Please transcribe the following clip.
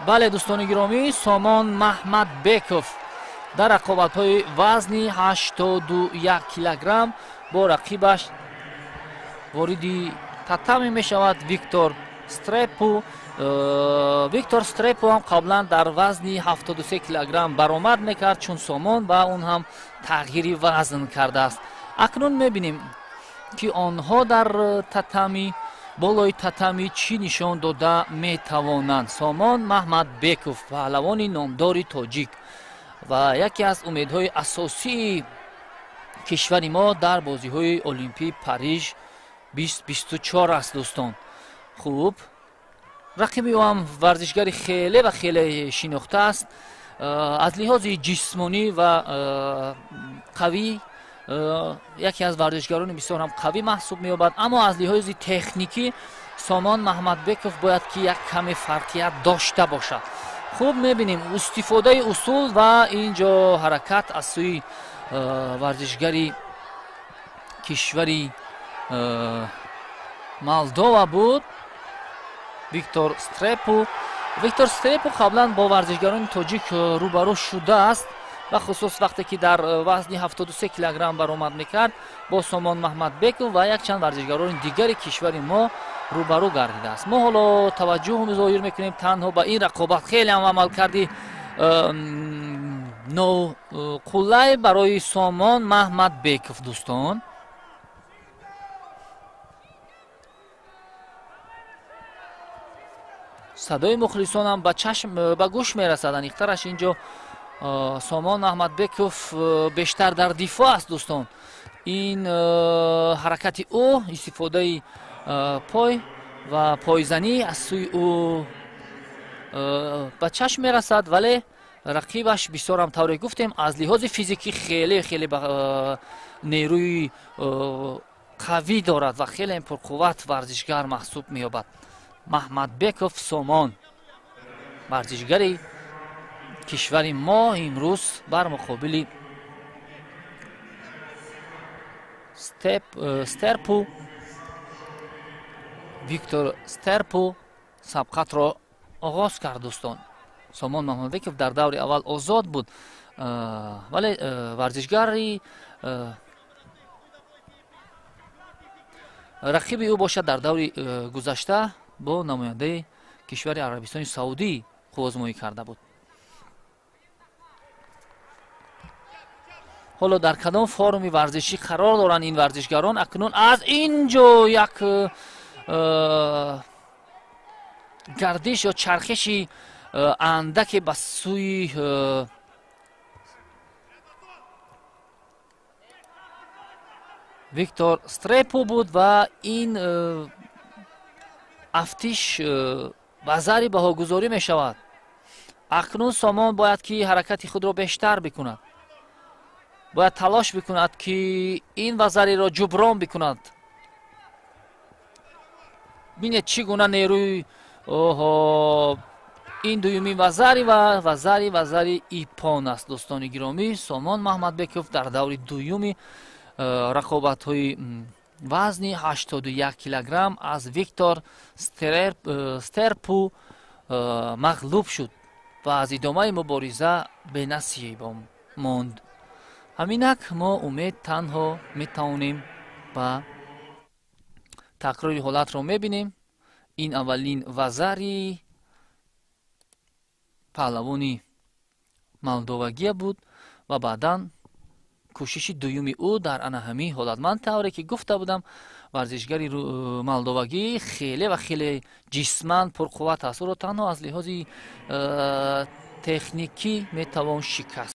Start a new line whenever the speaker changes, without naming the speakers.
Бале, дӯстони гиромӣ, Сомон Маҳмадбеков дар рақобатҳои вазни 81 килограмм бо рақибаш вориди татами мешавад Виктор Стрепу. Виктор Стрепу ҳам қаблан дар вазни 73 килограмм баромад мекард, чун Сомон, ва он ҳам тағйири вазн кардааст. Акнун мебинем, ки онҳо дар татами, болои татами чӣ нишон дода метавонанд. Сомон Маҳмадбеков, паҳлавони номдори тоҷик ва яке аз умедҳои асосии кишвари мо дар бозиҳои Олимпии Париж 2024 аст, дӯстон. Хуб, рақиби ӯ ҳам варзишгари хеле ва хеле шинохта аст аз лиҳози ҷисмонӣ ва қавӣ, яке аз варзишгарони бисёр ҳам қавӣ маҳсуб меёбад, аммо аз лиҳози техникӣ Сомон Маҳмадбеков бояд ки як каме фарқият дошта бошад. Хуб, мебинем истифодаи усул ва ин ҷо ҳаракат аз сӯи варзишгари кишвари Молдова буд, Виктор Стрепу. Виктор Стрепу қаблан бо варзишгарони тоҷик рӯбарӯ шудааст, бахусус вақте ки дар вазни 73 килограмм баромад мекард, бо Сомон Маҳмадбеков ва якчанд варзишгарони дигари кишвари мо рӯбарӯ гардидааст. Мо ҳоло таваҷҷӯҳ зоҳир мекунем танҳо ба ин рақобат. Хеле ҳам амалкарди ноқулай барои Сомон Маҳмадбеков, дӯстон. Садои мухлисонам ба чашм, ба гӯш мерасад. Аниқтараш, ин ҷо Сомон Аҳмадбеков бештар дар дифоъ аст, дӯстон. Ин ҳаракати ӯ, истифодаи пой ва пойзанӣ аз сӯи ӯ ба чашм мерасад, вале рақибаш бисёрам, тавре гуфтем, аз лиҳози физикӣ хеле хеле нерӯи қавӣ дорад ва хеле пурқувват варзишгар маҳсуб меёбад. Маҳмадбеков Сомон, варзишгари кишвари мо, имрӯз бар муқобили Стерпу, Виктор Стерпу сабқатро оғоз кард, дӯстон. Сомон Маҳмадбеков дар даври аввал озод буд, вале варзишгари рақиби ӯ бошад дар даври гузашта бо намояндаи кишвари Арабистони Саудӣ қуввозмоӣ карда буд. Ҳоло дар кадом форуми варзишӣ қарор доранд ин варзишгарон? Акнун аз ин ҷо як гардиш ё чархиши андаке ба сӯи Виктор Стрепу буд ва ин афтиш ба зари баҳогузорӣ мешавад. Акнун Сомон бояд ки ҳаракати худро бештар бикунад, бояд талош бикунад, ки ин вазариро ҷуброн бикунад. Бинед, чӣ гуна нерӯи. Оҳо, ин дуюмин вазари ва вазари ипон аст, дӯстони гиромӣ. Сомон Маҳмадбеков дар даври дуюми рақобатҳои вазни 81 килограмм аз Виктор Стерпу мағлуб шуд ва аз идомаи мубориза бенасиб монд. Ҳаминак мо умед танҳо метавонем ба такрори ҳолатро мебинем. Ин аввалин вазари паҳлавони молдовагия буд ва баъдан кӯшиши дуюми ӯ дар ана ҳамин ҳолат. Ман тавре ки гуфта будам, варзишгари молдовагӣ хеле ва хеле ҷисман пурқувват аст. Ӯро танҳо аз лиҳози техникӣ метавон шикаст.